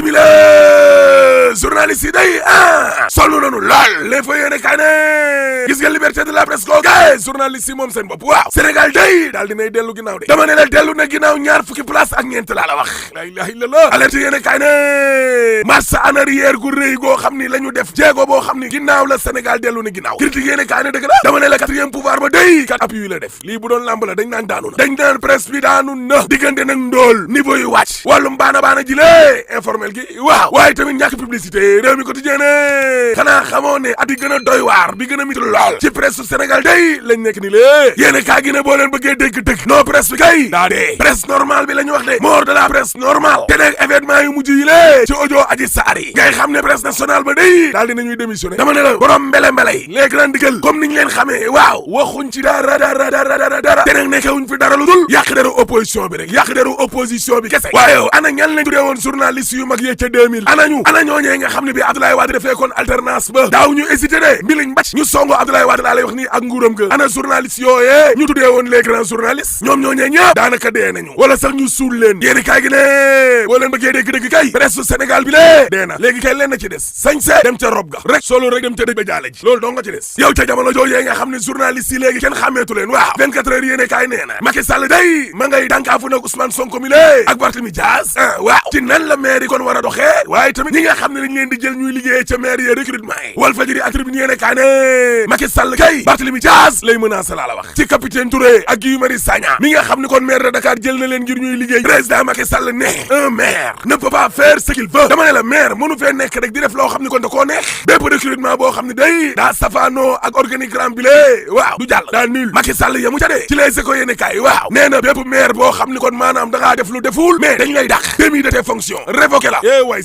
simila journaliste yi day solu nanu lool les fa yéene kaa ne gis nga liberté de la presse ko gaay journaliste yi moom seen bopp waaw Sénégal day daal dinay dellu ginnaaw de dama ne la dellu na ginnaaw ñaar fukki place ak ñeent laa la wax la ilaha illallah alerte yéene kaa ne marche en arrière gu rëy goo xam ni la ñu def jéego boo xam ni ginnaaw la Sénégal dellu na ginnaaw critique yéene kaa ne dëgg la dama ne la quatrième pouvoir ba day kat appui la def lii bu doon lamb la dañ naan daanu na dañ naan presse bi daanu na diggante nag ndóol niveau yu wàcc wàllum baana ji lée informel gi waaw waaye tamit ñàkk publicité réew mi quotidien ne xanaa xamoo ne at yi gën a doy waar bi gën a mit lool ci presse Sénégal day lañ nekk ni lée yéene kaa gi ne boo leen bëggee dégg dëgg non presse bi kay daa dee presse normale bi la ñu wax de mort de la presse normale te nag événement yu mujj yi lée ci audio Adji Sarr yi ngay xam ne presse nationale ba day daal dinañuy démissionné dama ne la borom mbele yi les grands digal comme niñ leen xamee waaw waxuñ ci dara te nag nekkewuñ fi dara lu dul yàq deru opposition bi rek yàq deru opposition bi kese waaye ana ñan lañ tuddee woon journaliste yu mag yee ca 2000 ana ñooñee nga xam ne bi Abdoulaye Wade defee kon alternance ba daaw ñu hésité de mbiliñ mbacc ñu songo Abdoulaye Wade laa lay wax nii ak nguuram ga ana journaliste yooyee ñu tuddee woon les grands journalistes ñoom ñooñee ñëpp daanaka dee nañu wala sax ñu suul leen yéeni kaay gi ne boo leen bëggee dégg kay presse Sénégal bi lée dee na léegi kay leen na ci des sañse dem ca rob ga rek solo rek dem ca dëj ba jaale ji loolu doo nga ci des yow ca jamono joojee nga xam ne journaliste yi léegi kenn xàmmeetu leen waaw 24 heures yéene kaay nee na Macky Sall day ma ngay dànkaafu nag Ousmane Sonko mi lée ak Barthélémy Dias waaw ci nan la maire yi kon war a doxee waaye tamit ñi nga xam ne dañ leen di jël ñuy liggéey ca maire yi recrutement yi Walfadjri ak Tribune yéene kaay ne Macky Sall kay Barthélémy Dias lay menacé laa la wax ci capitaine Touré ak Guy Marius Sagna mi nga xam ne kon maire de Dakar jël na leen ngir ñuy liggéey président Macky Sall ne un maire ne peut pas faire ce qu'il veut dama ne la maire mënu fee nekk rek di def loo xam ne kon da koo neex bépp recrutement boo xam ne day daa safaanoo ak organigramme bi lée waaw du jàll daa nul Macky Sall yamu ca de ci les écoles yéene kaay waaw nee na bépp maire boo xam ne kon maanaam da ngaa def lu deful mais dañ lay dàq démis de tes fonctions révoqué la way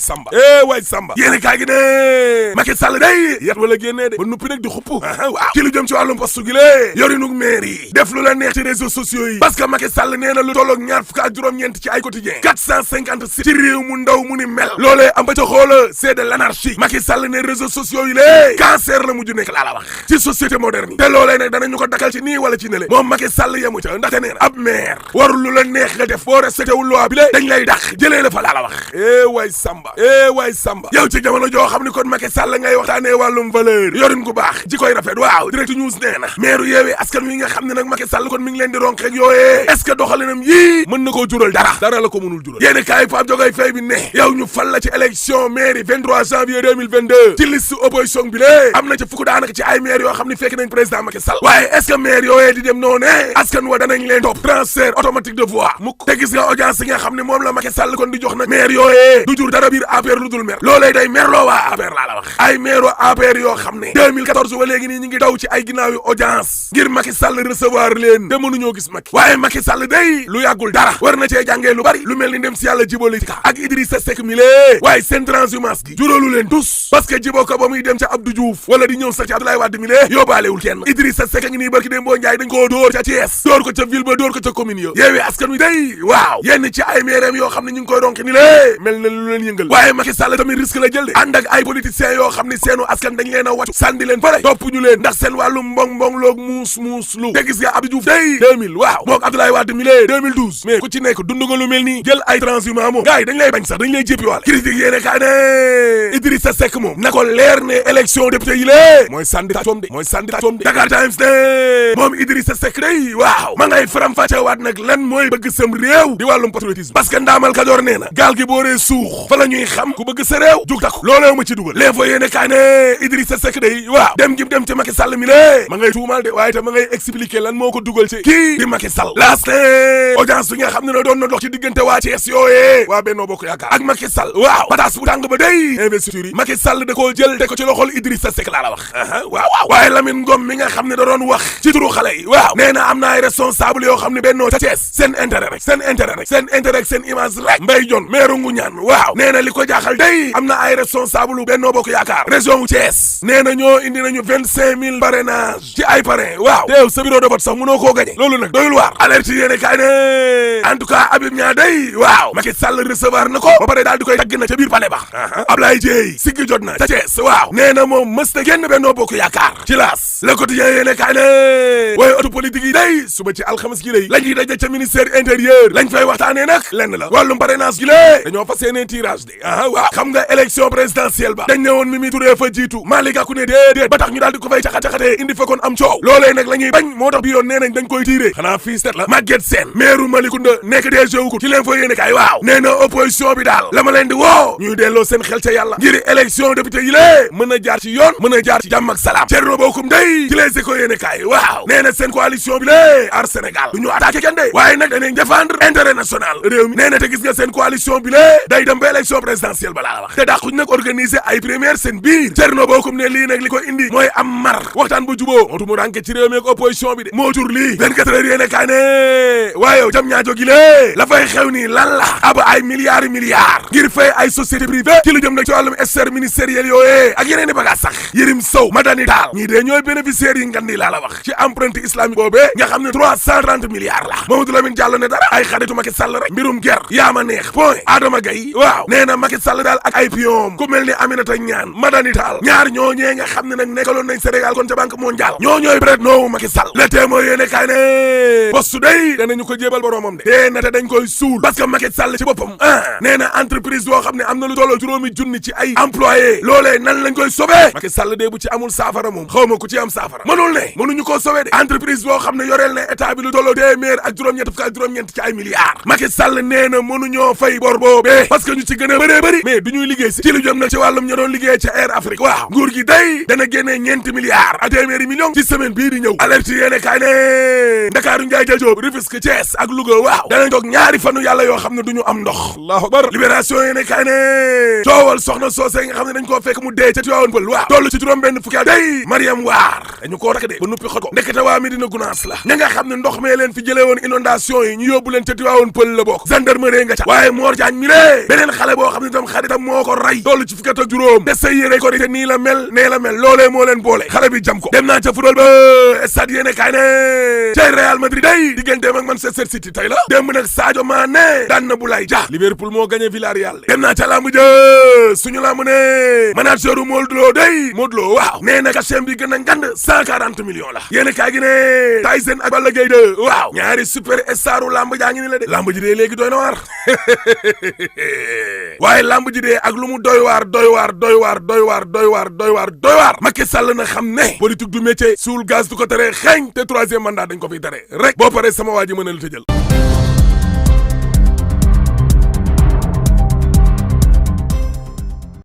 samba yéene kaay gi ne Macky Sall day yat wala génnee de ba nuppi rek di xupp waaw ci lu jëm ci wàllum poste gi lée yorinug maire yi def lu la neex ci réseaux sociaux yi parce que Macky Sall nee na lu tolloog ñaar fukk ak juróom-ñeent ci ay quotidien 456 ci réew mu ndaw mu ni mel loolee am ba ca xoola c'est de l'anarchie Macky Sall ne réseaux sociaux yi lée cancer la mujj nekk laa la wax ci société moderne yi te loolee nag danañu ko dakkal ci nii wala ci nele moom Macky Sall yemu ca ndaxte nee na ab maire warul lu la neex nga def boo respecté wul loi bi lée dañ lay dàq jëlee la fa laa la wax way samba yow ci jamono joo xam ni kon Macky Sall ngay waxtaanee wàllum valeur yorin gu baax ji koy rafet waaw direct news nee na maire yeewee askan wi nga xam ne nag Macky Sall kon mi ngi leen di ronk rek yooyee est-ce que doxalinam yii mën na koo jural dara la ko mënul jural yéeni kaay Pape Diogaye Faye bi ne yow ñu fal la ci élection maire yi 23 janvier 2022 ci liste opposition bi lée am na ci fukk daanaka ci ay maire yoo xam ne fekk nañ président Macky Sall waaye est-ce que maire yooyee di dem noonu askan wa danañ leen topp transfert automatique de voix mukk te gis nga audience yi nga xam ne moom la Macky Sall kon di jox nag maire yooyee du jur dara biir APR lu dul mer loolee day merloo waa APR laa la wax ay maire APR yoo xam ne 2014 ba léegi nii ñi ngi daw ci ay ginnaaw yu audience ngir Macky Sall recevoir leen te mënuñoo gis Macky waaye Macky Sall day lu yàggul dara war na cee jàngee lu bari lu mel ni dem si yàlla jibali ka ak Idrissa Seck mi lée waaye seen transhumance gi juróolu leen tous parce que jiboo ko ba muy dem ca Abdou Diouf wala di ñëw sax ci Abdoulaye Wade mi lée yóbbaalewul kenn Idrissa Seck ngi nii barki dem boo Njaay dañ koo dóor ca Thiès dóor ko ca ville ba dóor ko ca commune yo yeewee askan wi day waaw yenn ci ay maires yoo xam ne ñu ngi koy ronk ni lée mel na lu leen yëngal waaye Macky Sall tamit risque la jël de ànd ak ay politiciens yoo xam ne seenu askan dañ leen a wàccu sànni leen fële topp ñu leen ndax seen wàllu mbong loog muus lu te gis nga Abdou Diouf day 2000 waaw mook Abdoulaye Wade mi lée 2012 mais ku ci nekk dund nga lu mel nii jël ay transhumants moom gars yi dañ lay bañ sax dañ lay jéppi waale critique yéene kaa ne Idrissa Seck moom na ko leer ne élection député yi lée mooy sànni tàccoom de Dakar Times ne moom Idrissa Seck day waaw ma ngay faram-fàccewaat nag lan mooy bëgg sam réew di wàllum patriotisme parce que ndaamal Kajoor nee na gaal gi booree suux fa la ñuy xam ku bëgg sa réew jug takku loolee ma ci dugal l'info yéene kaa ne Idrissa Seck day waaw dem dem ci Macky Sall mi lée ma ngay tuumal de waaye te ma ngay expliquer lan moo ko dugal ci kii di Macky Sall laast audience bi nga xam ne na doon na dox ci diggante waa Thiès yooyee waa Benno Bokk Yaakaar ak Macky Sall waaw pataas bu tàng ba day investiture yi Macky Sall da koo jël te ko ci loxol Idrissa Seck laa la wax waaw waaye Lamine Ngom mi nga xam ne da doon wax ci turu xale yi waaw nee na am na ay responsable yoo xam ne Benno ca Thiès seen intérêt rek seen image rek Mbaye Dione maire Ngoundiane waaw nee na li ko jaaxal day am am na ay responsable Benno Bokk Yaakaar région wu Thiès nee na ñoo indi nañu 25 000 parrainage ci ay parrain waaw teew sa bureau de vote sax mënoo koo gañe loolu nag doyul waar alerte yéene kaay ne en tout cas Habib Niang day waaw Macky Sall recevoir na ko ba pare daal di koy tagg na ca biir palais ba Ablaye Dieye siggi jot na ca Thiès waaw nee na moom mës na génn Benno Bokk Yaakaar ci laas Le Quotidien yéene kaay ne waaye auto politique yi day suba ci alxames gi lay la ñuy daje ca ministère intérieur lañ fay waxtaanee nag lenn la wàllum parrainage gi lée dañoo fas yéene tirage de waaw xam nga élection présidentielle ba dañ ne woon Mimi Touré fa jiitu Malick Gakou ne déedéet ba tax ñu daal di ko fay caxat-caxatee indi fekkoon am coow loolee nag la ñuy bañ moo tax bi yoon nee nañ dañ koy tiiree xanaa fii set la Maguette Sène maire Malicounda nekk DG wu ko ci leen fa yéene kaay waaw nee na opposition bi daal la ma leen di woo ñuy delloo seen xel ca yàlla ngir élection député yi lée mën a jaar ci yoon mën a jaar ci jàmm ak salaam Thierno Bocoum day ci les éco yéene kaay waaw nee na seen coalition bi lée Aar Sénégal du ñu attaqué kenn de waaye nag dañuy défendre intérêt national réew mi nee na te gis nga seen coalition bi lée day dem ba élection présidentielle ba laa wax te dàquñ nag organiser ay première seen biir Thierno Bocoum ne lii nag li ko indi mooy am mar waxtaan bu juboo mootu mu ranke ci réew mi ak opposition bi de moo jur lii 24 heures yéene kaay ne waaye jam ñaajo gi lée la fay xew nii lan la ab ay milliards ngir fay ay société privée ci lu jëm nag ci wàllum sphère ministériel yooyee ak yeneen i bagaas sax Yérim Sow Madani Tall ñii de ñooy bénéficiaires yi ngandi laa la wax ci empreinte islamique boobee nga xam ne 330 milliards la Mamadou Lamine Diallo ne dara ay xaritu Macky Sall rek mbirum ger yaama neex point Adama Gaye waaw nee na Macky Sall daal ak ay pion ku mel ni Aminata Ñaan Madani Tall ñaar ñooñee nga xam ne nag nekkaloon nañ Sénégal kon ca banque mondiale ñoo ñooy peut-être noowu Macky Sall le témoin yéene kaay ne poste day danañu ko jébal boromam de dee na te dañ koy suul parce que Macky Sall ci boppam nee na entreprise boo xam ne am na lu tolloo juróomi junni ci ay employé loolee nan lañ koy sobee Macky Sall de bu ci amul saafara moom xaw ma ku ci am saafara mënul ne mënuñu koo sobee de entreprise boo xam ne yoreel na état bi lu tolloo téeméer ak juróom-ñett fukk ak juróom-ñeent ci ay milliards Macky Sall nee na mënuñoo fay bor boobee parce que ñu ci gën a bëree bëri mais du ñuy liggéey si ci lu jëm nag ci wàllum ña doon liggéey ca Air Afrique waaw nguur gi day dana génnee ñeenti milliards ak téeméeri millions ci semaine bii di ñëw alerte yéene kaay ne Ndakaaru Njaay Jël Joob Rufisque Thiès ak Louga waaw danañ toog ñaari fanu yàlla yoo xam ne du ñu am ndox allahu akbar libération yéene kaay ne coowal soxna soosé nga xam ne dañ koo fekk mu dee ca Tivaouane Peulh waaw toll ci juróom benn fukki at day Mariam Waar dañu koo takk de ba nuppi xot ko ndekete waa Medina Gounass la ña nga xam ne ndox mee leen fi jëlee woon inondation yi ñu yóbbu leen ca Tivaouane Peulh la bokk gendarmerie nga ca waaye Mor Diagne mi lée beneen xale boo xam ne tam xaritam moo ko rey toll ci fukki at ak juróom te sa yére ko te nii la mel nee la mel loolee moo leen boole xale bi jam ko dem naa ca football ba stade yéene kaay ne tey Real Madrid day digganteem ak Manchester City tey la démb nag Sadio Mané daan na Boulaye Dia Liverpool moo gagné Villarreal dem naa ca lamb ja suñu lamb ne manager Modou Lo day Modou Lo waaw nee na cachet bi gën a ngand 140 millions la yéene kaay gi ne Tyson ak Balla Gaye 2 waaw ñaari super staru lamb jaa ngi ni la de lamb ji dee léegi doy na waar waaye lamb ji dee ak lu mu doy waar Macky Sall na xam ne politique du métier suul gaz du ko tere xeeñ te troisième mandat dañ ko fiy tere rek boo paree sama waa ji mën a la tëjal